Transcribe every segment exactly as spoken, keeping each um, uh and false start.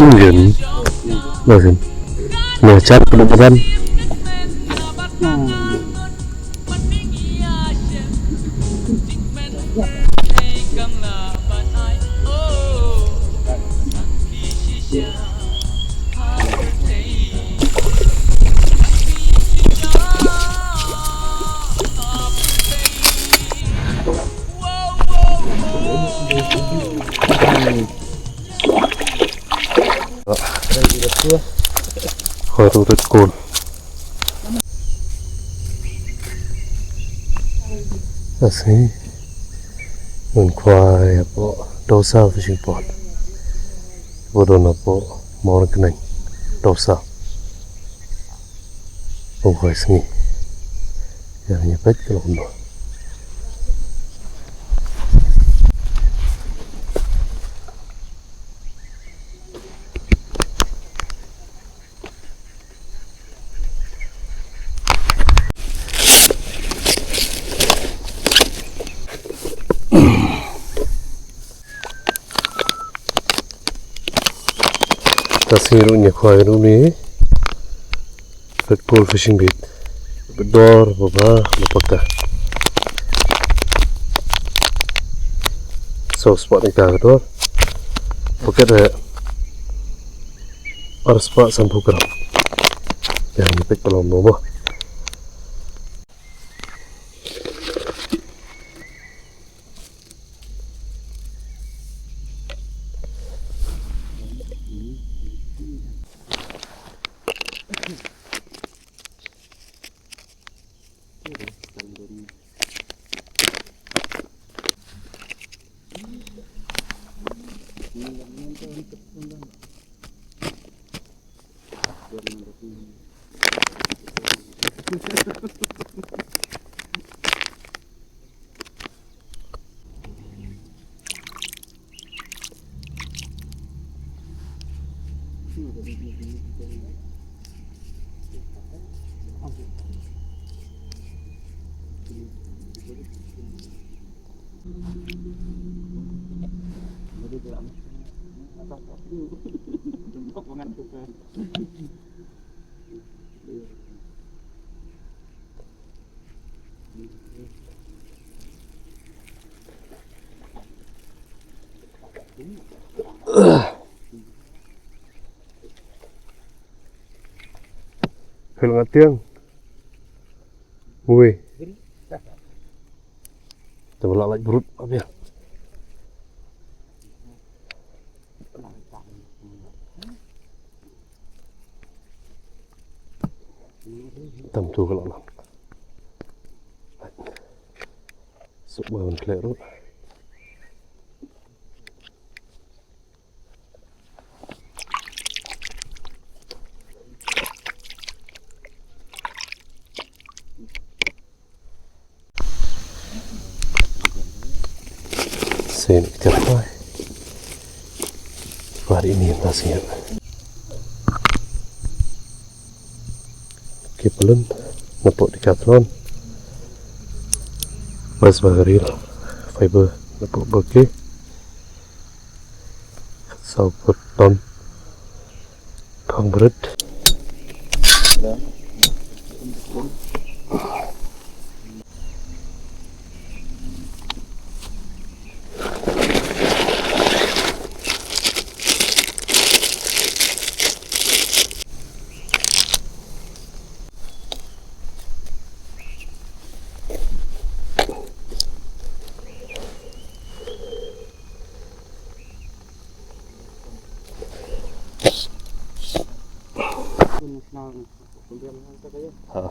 Mungkin. Mungkin. Nah, chat penuh badan. Khoi ruh rit kul. Asi. Un khoi hapoh Dawsa Fishing Pond. Ba don hapoh Mawryngkneng, Dawsa. Un khoi sngi. Ïa ngi peit ka long noh. Ka sngi ruh ngi khoi ruh ni. Red Bull fishing bait. Dor ba ba ba paka. So spot ni ka dor. Paket eh. Ar spot samphu gram. Ïa ngi peit ka long noh mo. Hel ngatiang. Wei. Te ba la lait brut, abia. Tam tu ka la lang. Suk ba ban khleh ruh. Sen kita pai. Pari ini masih. Ki pelun napoh Decathlon. Mas bagaril fiber napoh bagi. Saw put ton. Pang berit. Ha.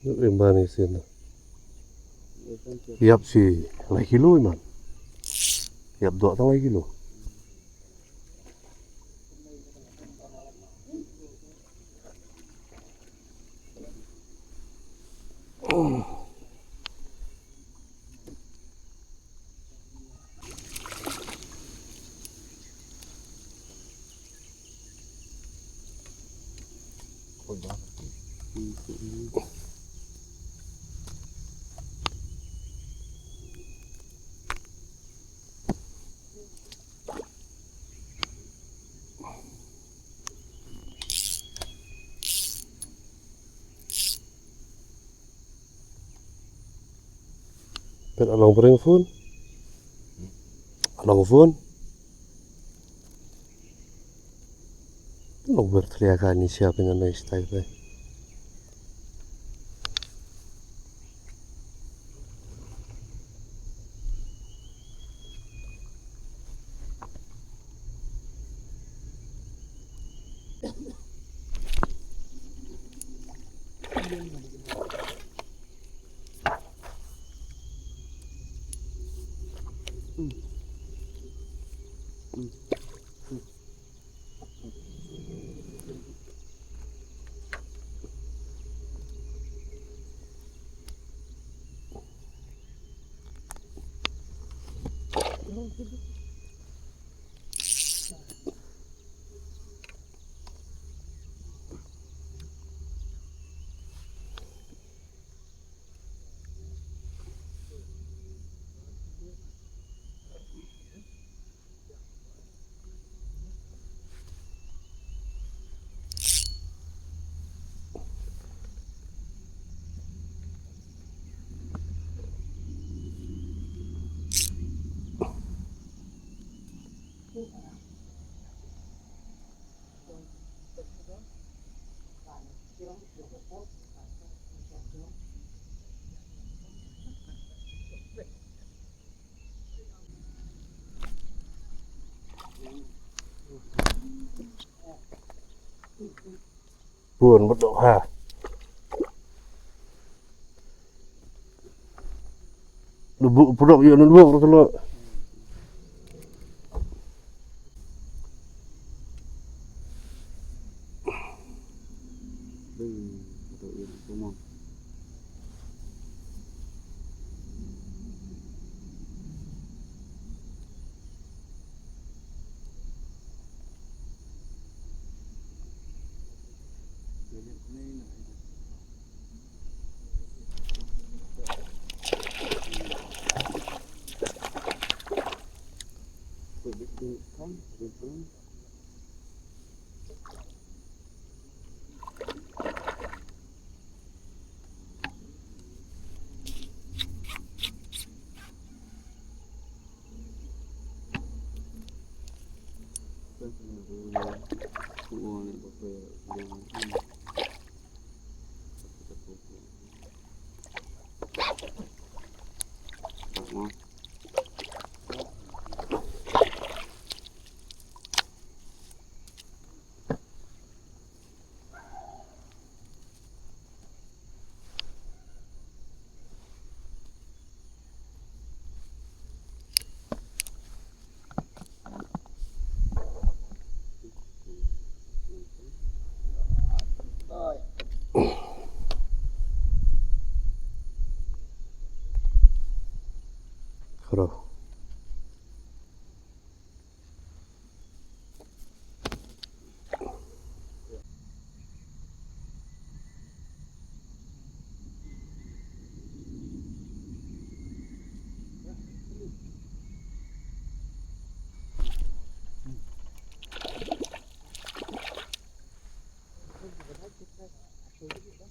Im bani sien. Ïap shi lai kilo iman. Ïap dua tang lai kilo. Pet along bring phone. Along phone. Along ber tria ka ni sia pina na istai pe. Bun bad doh ha. Lubuk pudok ïa lubuk tu lo. Khro.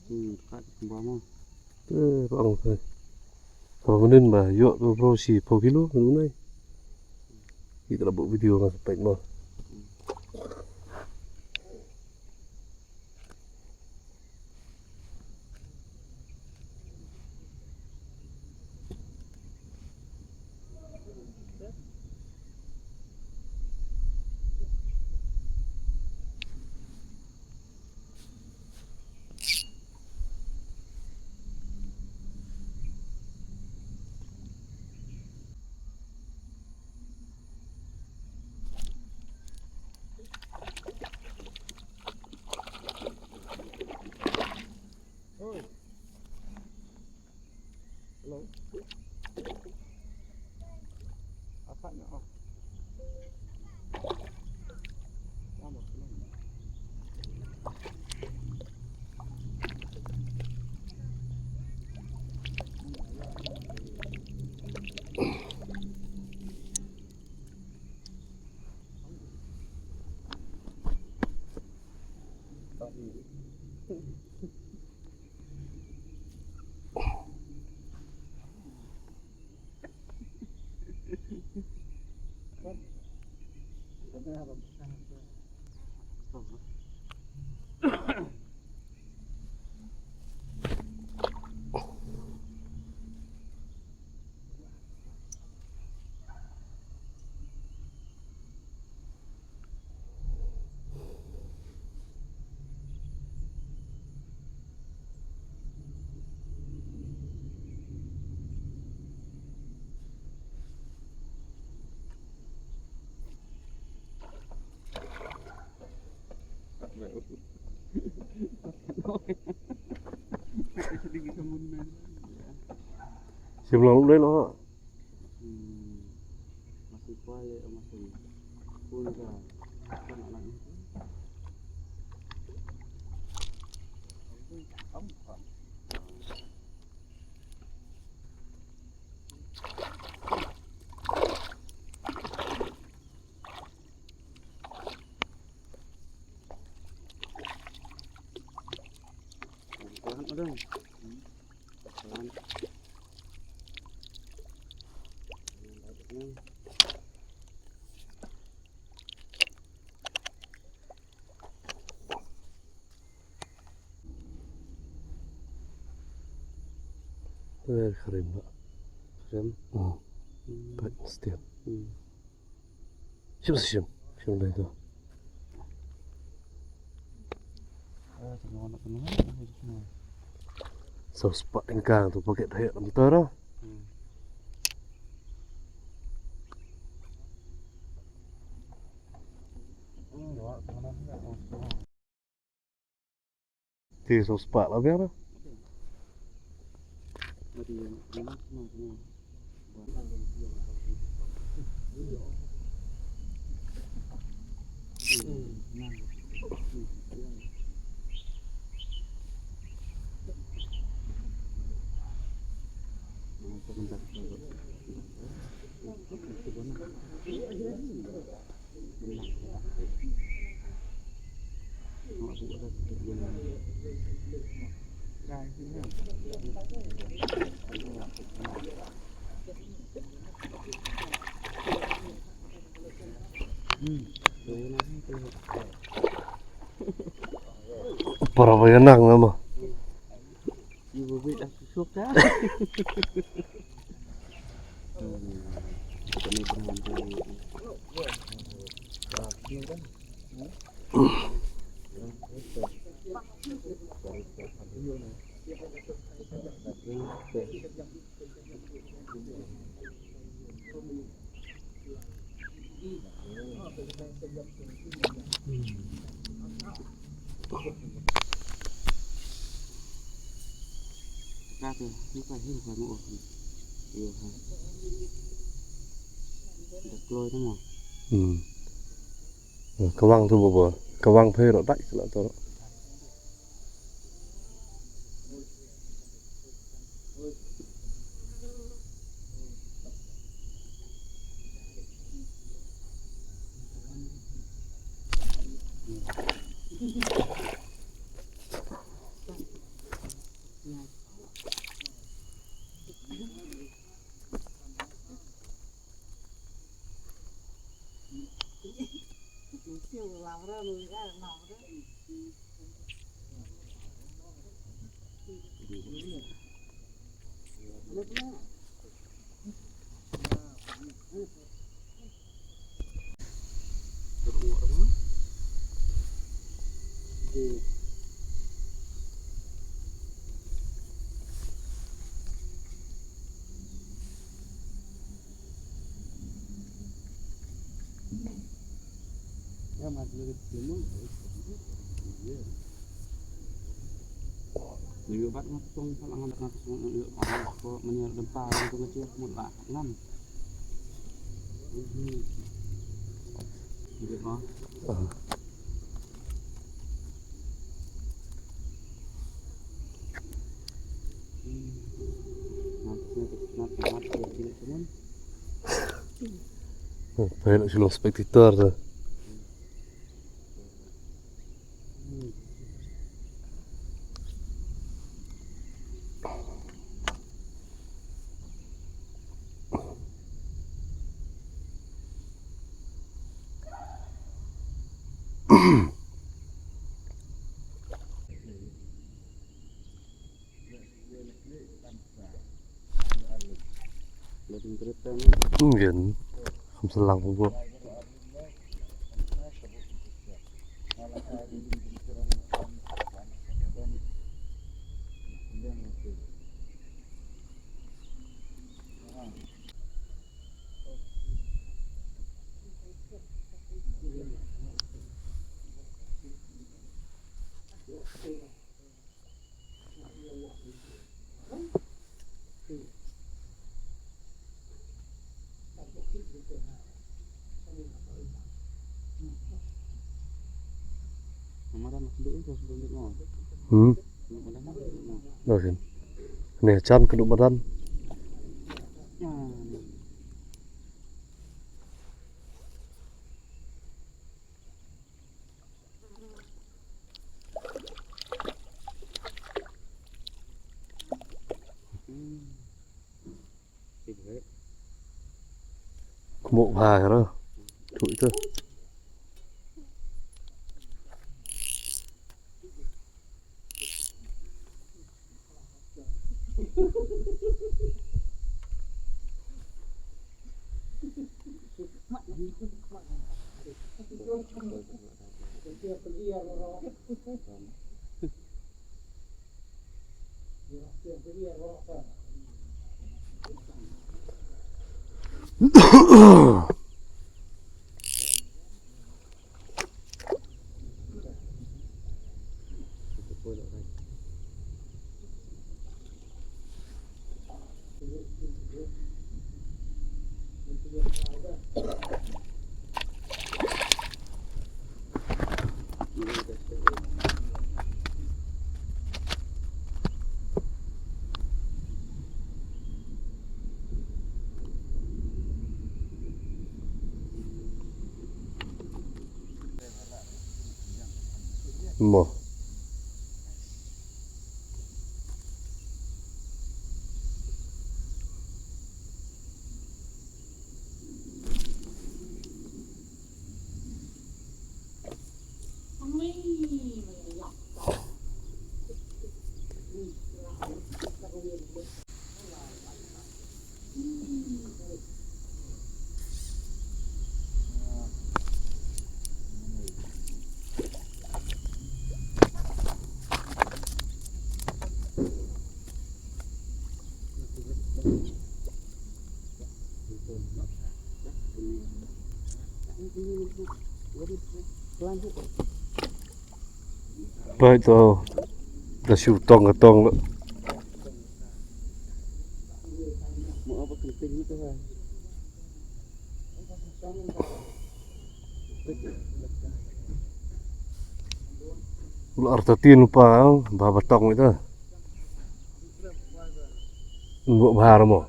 Hmm, kat kumba mo. Te ba ong te. Ba mynnin ba ïoh tu bro shiphew kilo mynnin. Ïa ka la buh video nga sa peit mo. Hello. Apa nya? Oh. Sama, sama. Sim long lei lo. Hmm. Masih kuat ya, masih pun ka. Eh, krim ba. Krim? Hmm. Hmm. Pat mesti. Hmm. Shim, shim. Shim dei tu. Eh, tengok nak kena. Saw spah engkang tu pakai daya lemter ah. Hmm. Hmm, jawab kemana? Ti saw spah la biang. Para ba ïa nang nama. Hmm. Ka wang tu ba ba. Ka wang phi ruh dei sila tu ruh. Pwede sila spectator tu. Hm, ïa. Kham slang bha. Hmm. Dah kan. Ni can kena badan. Kmuk bha ka ro. Thuk ito. Mo. Bai to. Da shu tong ka tong lo. Lo arta tin pa ba ba tong ita. Ngu bha mo.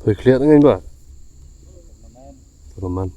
Te khlieh ngan ba. Tanaman.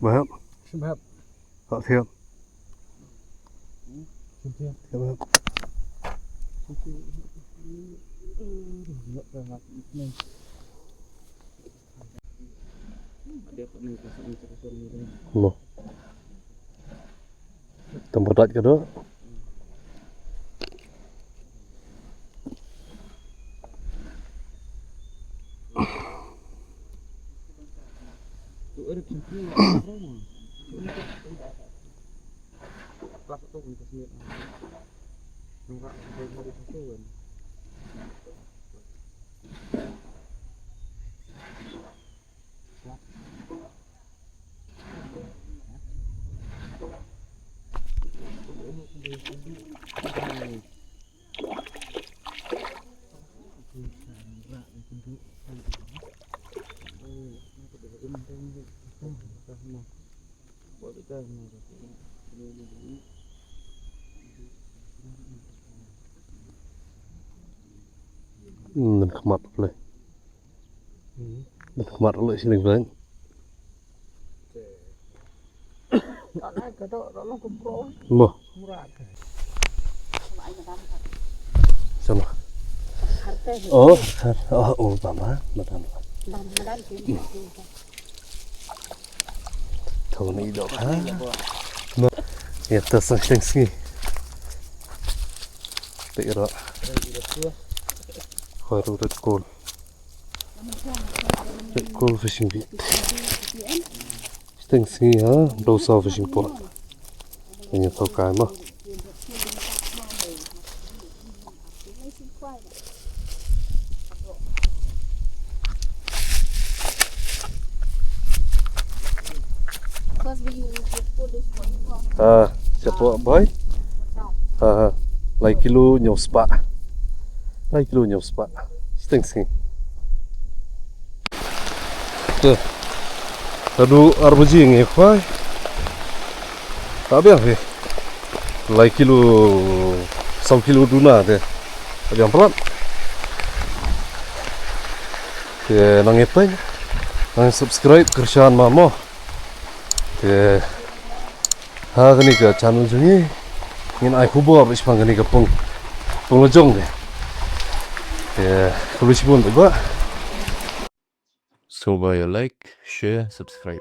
Ba hap. Shim hap. Hap thiap. Shim thiap. Thiap hap. Mo. Tang ba dait ka doh. Hmm, khmat pule. Hmm. Khmat pule sini bang. Mo. Sana. Oh, har, oh, oh, mama, madam. Tuni dok ha. Ma. Ya, ta sang seng sngi. Tira. Khoi ru ret kol. Ret kol fishing beat. Seng sngi ha, do sa fishing pot. Ini to kai ma. Ah, siapa boy? Ha ha. Lai kilo nyau sepak. Lai kilo nyau sepak. Seng sngi. Te. Tadu arbaji ngi khwai. Tabiang he. Lai kilo, saw kilo duna te. Tabiang palat. Te nang epeng. Nang subscribe kyrshan ma mo. Te ha kane ka channel jong ngi ngin ai khubor shaphang kane ka pung, pung la jong de. Te khublei shibun ba. So ba ya like, share, subscribe.